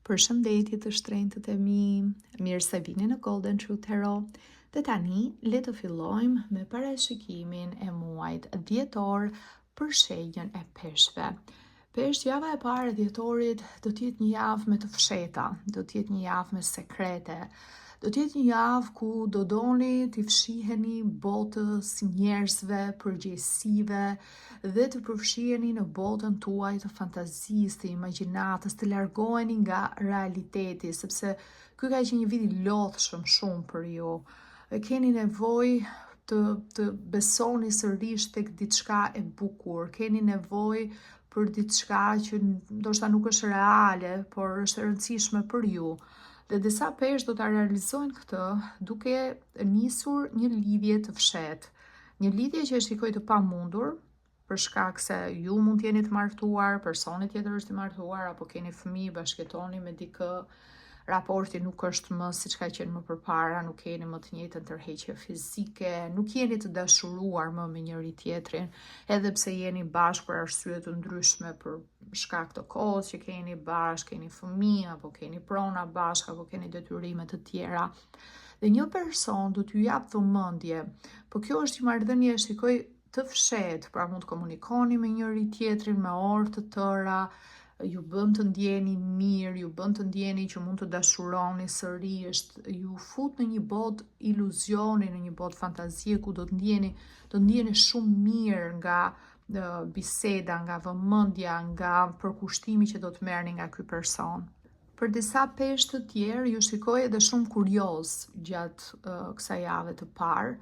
Përshëndetje të shtrenjtët e mi, mirë se vini në Golden Truth Tarot. Dhe tani le të fillojmë me parashikimin e muajit dhjetor për shenjën e peshqve. Peshq java e parë e dhjetorit do të jetë një javë me të fshehta, do të jetë një javë me sekrete, do të jetë një javë ku do doni t'i fshiheni botës, njerëzve, përgjegjësive dhe të përfshiheni në botën tuaj të fantazisë, të imagjinatës, të largoheni nga realiteti, sepse ky ka qenë një vit i lodhshëm shumë për ju. E keni nevojë të të besoni sërish tek diçka e bukur, keni nevojë për diçka që ndoshta nuk është reale, por është e rëndësishme për ju. Dhe disa peshq do ta realizojnë këtë duke nisur një lidhje të fshehtë. Një lidhje që e shikoj të pamundur, për shkak se ju mund të jeni të martuar, personi tjetër është i martuar apo keni fëmijë, bashkëjetoni me dikë, raporti nuk është më siç ka qenë më përpara, nuk keni më të njëjtën tërheqje fizike, nuk jeni të dashuruar më me njëri tjetrin, edhe pse jeni bashkë për arsye të ndryshme, për shkak të kohës që keni bashkë, keni fëmijë apo keni prona bashkë apo keni detyrime të tjera. Dhe një person do t'ju japë vëmendje, po kjo është një marrëdhënie, shikoj të fshehtë, pra mund të komunikoni me njëri tjetrin me orë të tëra, ju bën të ndjeheni mirë, ju bën të ndjeheni që mund të dashuroni sërish, ju fut në një botë iluzioni, në një botë fantazie ku do të ndjeheni, do të ndjeheni shumë mirë nga biseda, nga vëmendja, nga përkushtimi që do të merrni nga ky person. Për disa peshq të tjerë, ju shikoj edhe shumë kurioz gjatë uh, kësaj jave të parë.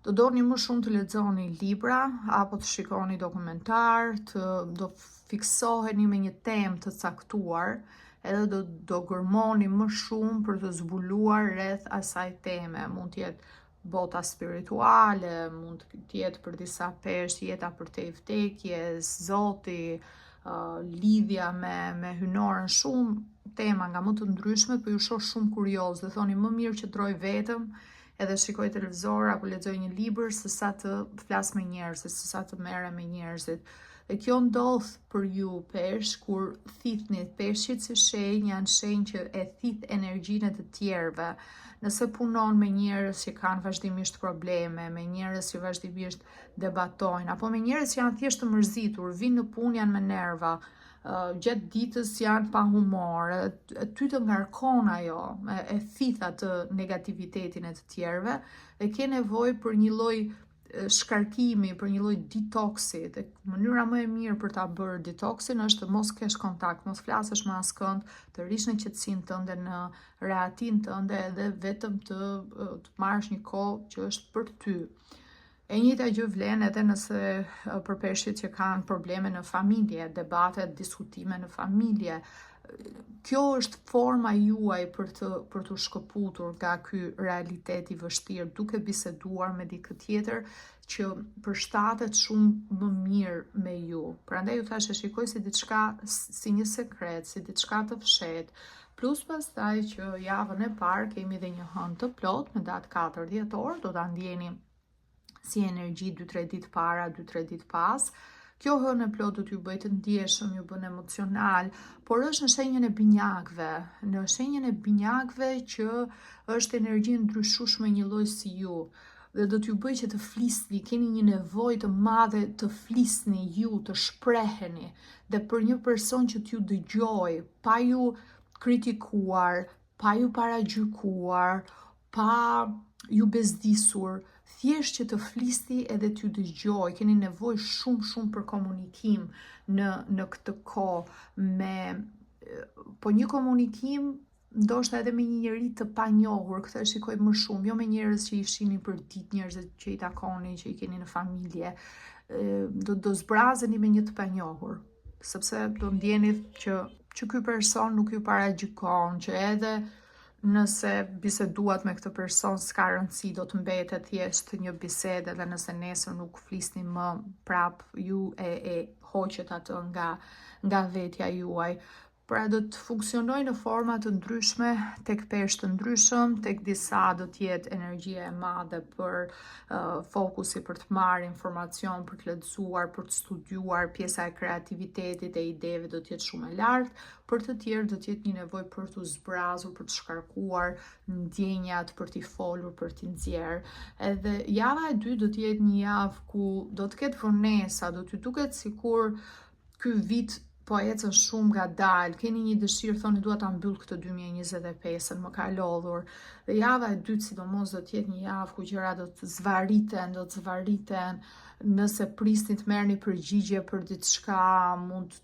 Do doni më shumë të lexoni libra apo të shikoni dokumentar, të do fiksoheni me një temë të caktuar, edhe do do gërmoni më shumë për të zbuluar rreth asaj teme. Mund të jetë bota spirituale, mund të jetë për disa peshq jeta përtej vdekjes, Zoti, uh, lidhja me me hyjnoren, shumë tema nga më të ndryshmet, po ju shoh shumë kurioz dhe thoni më mirë qëndroj vetëm edhe shikoj televizor apo lexoj një libër se sa të flas me njerëzit, se sa të merrem me njerëzit. Dhe kjo ndodh për ju peshq kur thithni peshqit si shenjë janë shenjë që e thith energjinë e të tjerëve. Nëse punon me njerëz që kanë vazhdimisht probleme, me njerëz që vazhdimisht debatojnë, apo me njerëz që janë thjesht të mërzitur, vijnë në punë janë me nerva, gjatë ditës janë pa humor, ty të ngarkon ajo, e, e thith atë negativitetin e të tjerëve, dhe ke nevojë për një lloj shkarkimi, për një lloj detoksi, dhe mënyra më e mirë për ta bërë detoksin është të mos kesh kontakt, mos flasësh me askënd, të rrish në qetësinë tënde, në rehatinë tënde edhe vetëm të të marrësh një kohë që është për ty. E njëjta gjë vlen edhe nëse për peshqit që kanë probleme në familje, debate, diskutime në familje. Kjo është forma juaj për të për t'u shkëputur nga ky realitet i vështirë, duke biseduar me dikë tjetër që përshtatet shumë më mirë me ju. Prandaj ju thashë e shikoj si diçka si një sekret, si diçka të fshehtë. Plus pastaj që javën e parë kemi dhe një hënë të plotë me datë 4 dhjetor, do ta ndjeni si energji 2-3 ditë para, 2-3 ditë pas. Kjo hënë e plotë do t'ju bëjë të ndjeshëm, ju bën emocional, por është në shenjën e binjakëve, në shenjën e binjakëve që është energji e ndryshueshme një lloj si ju dhe do t'ju bëjë që të flisni, keni një nevojë të madhe të flisni ju, të shpreheni dhe për një person që t'ju dëgjojë, pa ju kritikuar, pa ju paragjykuar, pa ju bezdisur, thjesht që të flisni edhe t'ju dëgjojë, keni nevojë shumë shumë për komunikim në në këtë kohë me po një komunikim ndoshta edhe me një njeri të panjohur, këtë e shikoj më shumë, jo me njerëz që i shihni për ditë, njerëz që i takoni, që i keni në familje. Do do zbrazeni me një të panjohur, sepse do ndjeni që që ky person nuk ju paragjykon, që edhe Nëse biseduat me këtë person s'ka rëndësi, do të mbetet thjesht një bisedë edhe nëse nesër nuk flisni më prap ju e e hoqët atë nga nga vetja juaj. Pra do të funksionojë në forma të ndryshme tek peshq të ndryshëm, tek disa do të jetë energjia e madhe për uh, fokusi për të marrë informacion, për të lexuar, për të studiuar, pjesa e kreativitetit e ideve do të jetë shumë e lartë, për të tjerë do të jetë një nevojë për t'u zbrazur, për të shkarkuar ndjenjat, për t'i folur, për t'i nxjerrë. Edhe java e dytë do të jetë një javë ku do të ketë vonesa, do t'ju duket sikur ky vit po ecën shumë ngadalë, keni një dëshirë, thoni dua ta mbyll këtë 2025-ën, më ka lodhur. Dhe java e dytë sidomos do të jetë një javë ku gjërat do të zvarriten, do të zvarriten, nëse prisni të merrni përgjigje për diçka, mund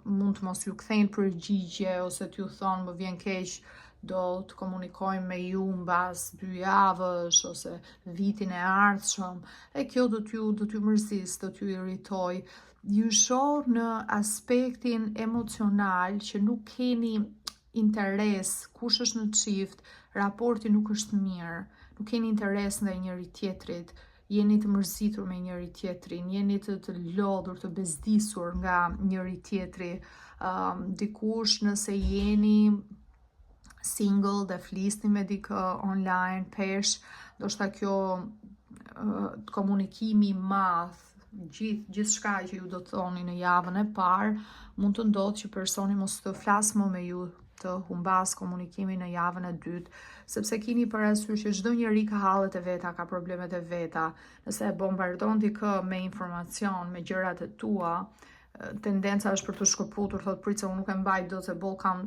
mund të mos ju kthejnë përgjigje ose t'ju thonë më vjen keq, do të komunikojmë me ju mbas dy javësh ose vitin e ardhshëm. E kjo do t'ju do t'ju mërzisë, do t'ju irritojë. Ju shoh në aspektin emocional që nuk keni interes, kush është në çift, raporti nuk është mirë, nuk keni interes ndaj njëri tjetrit, jeni të mërzitur me njëri tjetrin, jeni të, të lodhur, të bezdisur nga njëri tjetri. Um, dikush nëse jeni single dhe flisni me dikë online, peshq, ndoshta kjo uh, komunikimi i madh, gjithë gjithçka që ju do të thoni në javën e parë, mund të ndodhë që personi mos të flasë më me ju, të humbasë komunikimin në javën e dytë, sepse kini parasysh që çdo njeri ka hallet e veta, ka problemet e veta. Nëse e bombardon dikë me informacion, me gjërat e tua, tendenca është për t'u shkëputur, thotë prit se unë nuk e mbaj dot se boll kam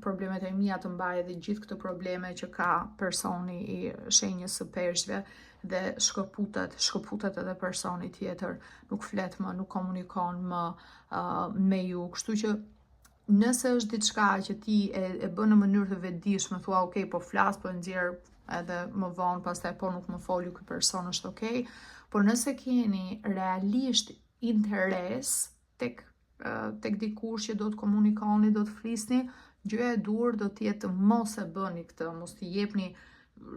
problemet e mia të mbaj edhe gjithë këto probleme që ka personi i shenjës së peshqve dhe shkëputet, shkëputet edhe personi tjetër, nuk flet më, nuk komunikon më uh, me ju. Kështu që nëse është diçka që ti e, e bën në mënyrë të vetëdijshme, thua ok, po flas, po e nxjerr edhe më vonë, pastaj po nuk më foli ky person është ok, por nëse keni realisht interes tek tek dikush që do të komunikoni, do të flisni, gjëja e duhur do të jetë të mos e bëni këtë, mos t'i jepni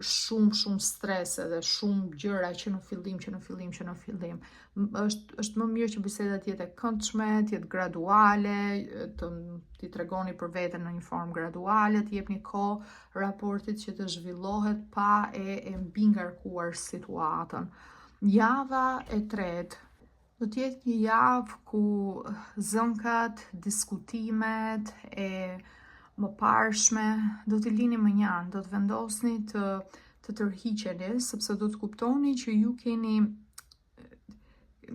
shumë shumë stres edhe shumë gjëra që në fillim, që në fillim, që në fillim. Është është më mirë që biseda të jetë e këndshme, të jetë graduale, të t'i tregoni për veten në një formë graduale, të jepni kohë raportit që të zhvillohet pa e, e mbingarkuar situatën. Java e tretë Do të jetë një javë ku zënkat, diskutimet e mëparshme do t'i lini mënjanë, do të vendosni të të tërhiqeni, sepse do të kuptoni që ju keni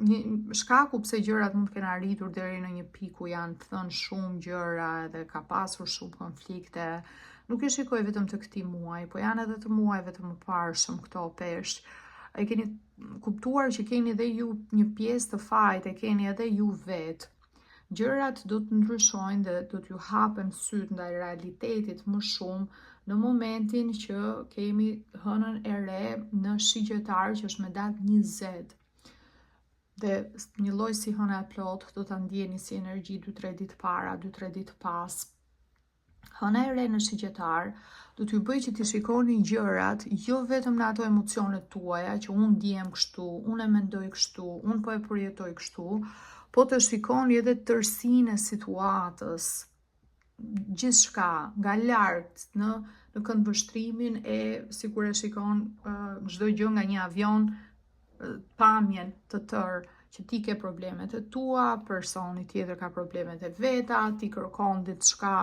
një shkaku pse gjërat mund të kenë arritur deri në një pikë ku janë thënë shumë gjëra edhe ka pasur shumë konflikte. Nuk e shikoj vetëm të këtij muaji, po janë edhe të muajve të mëparshëm këto peshq. E keni kuptuar që keni edhe ju një pjesë të fajit, e keni edhe ju vetë. Gjërat do të ndryshojnë dhe do t'ju hapen sytë ndaj realitetit më shumë në momentin që kemi hënën e re në Shigjetar që është me datë 20. Dhe një lloj si hëna e plotë do ta ndjeni si energji 2-3 ditë para, 2-3 ditë pas. Hëna e re në Shigjetar do t'ju bëjë që t'i shikoni gjërat jo vetëm në ato emocionet tuaja që unë ndihem kështu, unë e mendoj kështu, unë po e përjetoj kështu, po të shikoni edhe tërësinë e situatës, gjithçka nga lart në në këndvështrimin e sikur e shikon çdo gjë nga një avion pamjen të tërë që ti ke problemet e tua, personi tjetër ka problemet e veta, ti kërkon diçka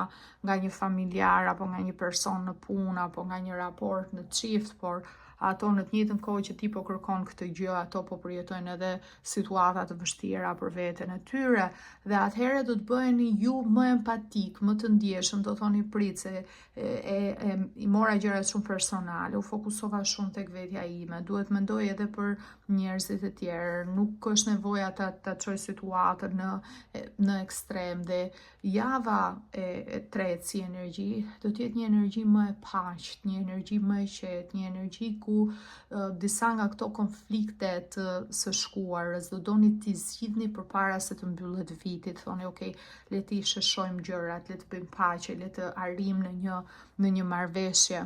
nga një familjar apo nga një person në punë apo nga një raport në çift, por ato në të njëjtën kohë që ti po kërkon këtë gjë, ato po përjetojnë edhe situata të vështira për veten e tyre dhe atëherë do të bëheni ju më empatik, më të ndjeshëm, do thoni prit se e, e, e i mora gjërat shumë personale, u fokusova shumë tek vetja ime, duhet mendoj edhe për njerëzit e tjerë, nuk është nevoja ta ta çoj situatën në në ekstrem dhe java e, e tretë si energji do të jetë një energji më e paqtë, një energji më e qetë, një energji ku uh, disa nga këto konflikte të së shkuarës do doni t'i zgjidhni përpara se të mbyllet viti, thoni ok, le t'i sheshojmë gjërat, le të bëjmë paqe, le të arrijmë në një në një marrëveshje.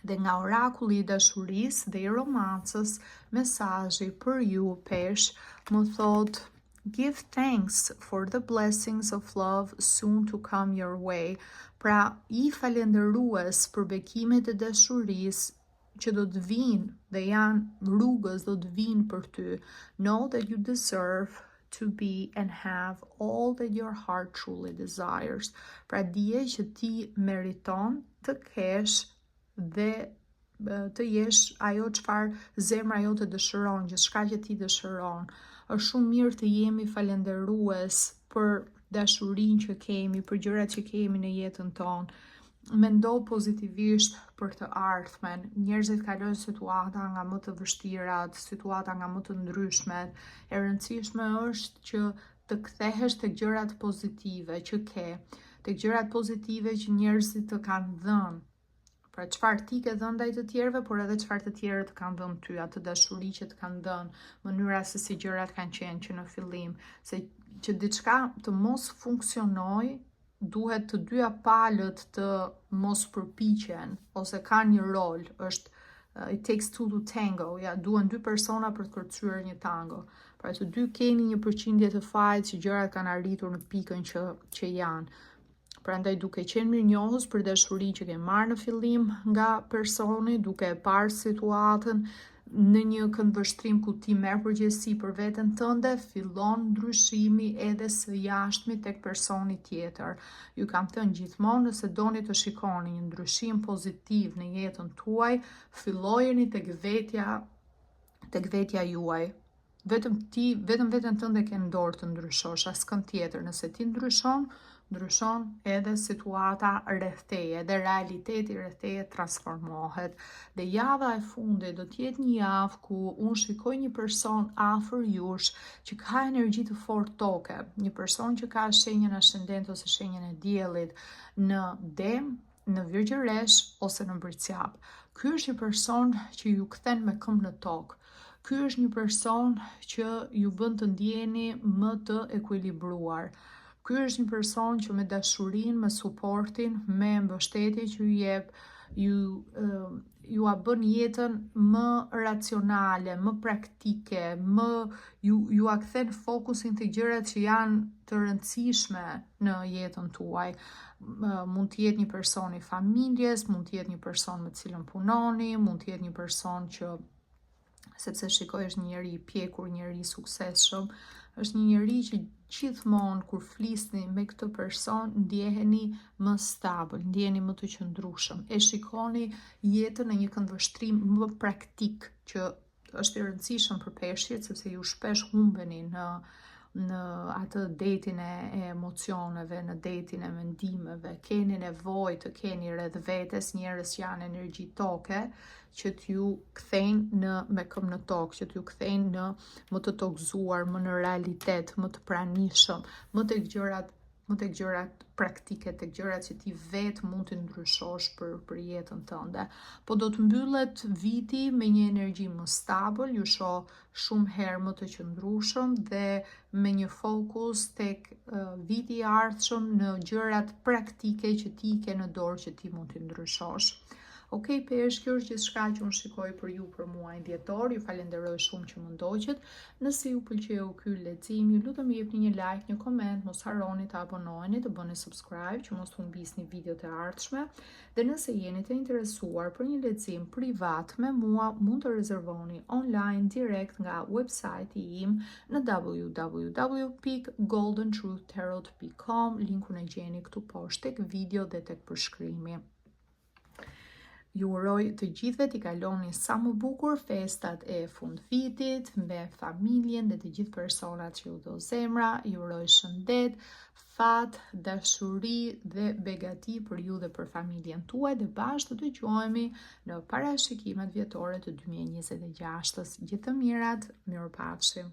Dhe nga orakulli i dashurisë dhe i romancës, mesazhi për ju peshq më thotë Give thanks for the blessings of love soon to come your way. Pra, ji falenderues për bekimet e dashurisë që do të vinë dhe janë rrugës do të vinë për ty. Know that you deserve to be and have all that your heart truly desires. Pra dije që ti meriton të kesh dhe të jesh ajo çfarë zemra jote dëshiron, gjithçka që ti dëshiron. Është shumë mirë të jemi falenderues për dashurinë që kemi, për gjërat që kemi në jetën tonë. Mendo pozitivisht për të ardhmen. Njerëzit kalojnë situata nga më të vështirat, situata nga më të ndryshmet. E rëndësishme është që të kthehesh tek gjërat pozitive që ke, tek gjërat pozitive që njerëzit të kanë dhënë. Pra çfarë ti ke dhënë ndaj të tjerëve, por edhe çfarë të tjerët të kanë dhënë ty, atë dashuri që të kanë dhënë, mënyra se si gjërat kanë qenë që në fillim, se që diçka të mos funksionoj, duhet të dyja palët të mos përpiqen ose kanë një rol, është it takes two to tango, ja, duhen dy persona për të kërcyer një tango. Pra të dy keni një përqindje të fajit që gjërat kanë arritur në pikën që janë. Prandaj duke qenë mirënjohës për dashurinë që ke marrë në fillim nga personi, duke e parë situatën në një këndvështrim ku ti merr përgjegjësi për veten tënde, fillon ndryshimi edhe së jashtmi tek personi tjetër. Ju kam thënë gjithmonë nëse doni të shikoni një ndryshim pozitiv në jetën tuaj, fillojeni tek vetja juaj. Vetëm ti, vetëm veten tënde ke në dorë të ndryshosh, askënd tjetër. Nëse ti ndryshon, ndryshon edhe situata rreth teje, edhe realiteti rreth teje transformohet. Dhe java e fundit do të jetë një javë ku unë shikoj një person afër jush që ka energji të fortë toke, një person që ka shenjën ascendent ose shenjën e diellit në dem, në virgjëresh ose në bricjap. Ky është një person që ju kthen me këmbë në tokë. Ky është një person që ju bën të ndjeni më të ekuilibruar. Ky është një person që me dashurinë, me suportin, me mbështetje që ju jep, ju a bën jetën më racionale, më praktike, më ju a kthen fokusin te gjërat që janë të rëndësishme në jetën tuaj. Mund të jetë një person i familjes, mund të jetë një person me të cilën punoni, mund të jetë një person që sepse shikoj është një njeri i pjekur, njeri i suksesshëm, është një njeri që gjithmonë kur flisni me këtë person ndjeheni më stabil, ndjeheni më të qëndrueshëm. E shikoni jetën në një këndvështrim më praktik që është i rëndësishëm për peshqit sepse ju shpesh humbeni në atë detin e emocioneve, në detin e mendimeve, keni nevojë të keni rreth vetes njerëz që janë energji toke, që t'ju kthejnë me këmbë në tokë, që t'ju kthejnë në më të tokëzuar, më në realitet, më të pranishëm, më tek gjërat praktike, tek gjërat që ti vetë mund të ndryshosh për jetën tënde. Po do të mbyllet viti me një energji më stabil, ju shoh shumë herë më të qëndrueshëm dhe me një fokus tek viti i ardhshëm në gjërat praktike që ti ke në dorë që ti mund të ndryshosh. Ok, peshq, kjo është gjithçka që unë shikoj për ju për muajin dhjetor. Ju falenderoj shumë që më ndoqët. Nëse ju pëlqeu ky lexim, ju lutem jepni një like, një koment, mos harroni të abonoheni, të bëni subscribe që mos humbisni videot e ardhshme. Dhe nëse jeni të interesuar për një lexim privat me mua, mund të rezervoni online direkt nga website-i im në www.goldentruthtarot.com. Linkun e gjeni këtu poshtë tek video dhe tek përshkrimi. Ju uroj të gjithëve t'i kaloni sa më bukur festat e fundvitit me familjen dhe të gjithë personat që ju do zemra. Ju uroj shëndet, fat, dashuri dhe begati për ju dhe për familjen tuaj dhe bashkë të dëgjohemi në parashikimet vjetore të 2026-s. Gjithë të mirat, mirupafshim.